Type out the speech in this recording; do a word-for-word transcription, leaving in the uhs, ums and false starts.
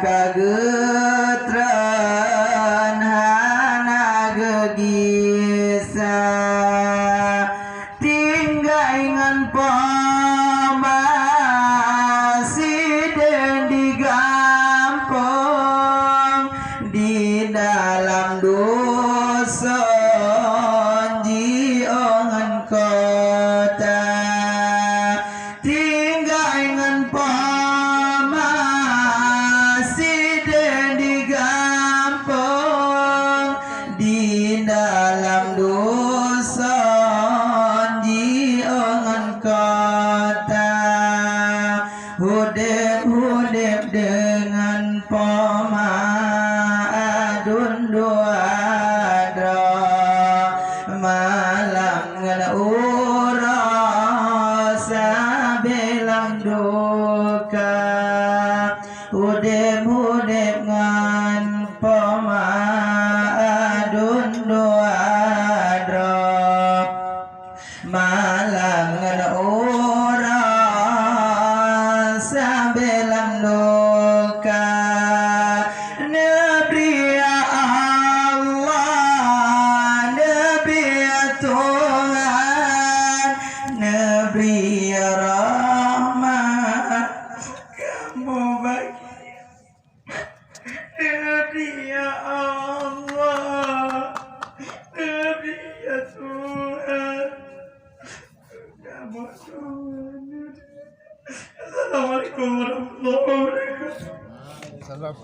Geutreun hana geugisa, tinggai ngon poma sideh di gampông, di dalam dusun jiôh ngon kota. Tinggai ngon poma sideh di gampông, di dalam dusun jiôh ngon kota. Udeb-udeb deungon poma aduen dua droe, malam ngon uroe sabe lam duka. Udeb-udeb ngon poma aduen dua droe, malam ngon uroe sabe lam duka. Neubri ya Allah, neubri ya Tuhan, neubri ya rahmat kamoe bagi. Neubri ya Allah, neubri ya Tuhan. Assalamualaikum warahmatullahi wabarakatuh. Salam.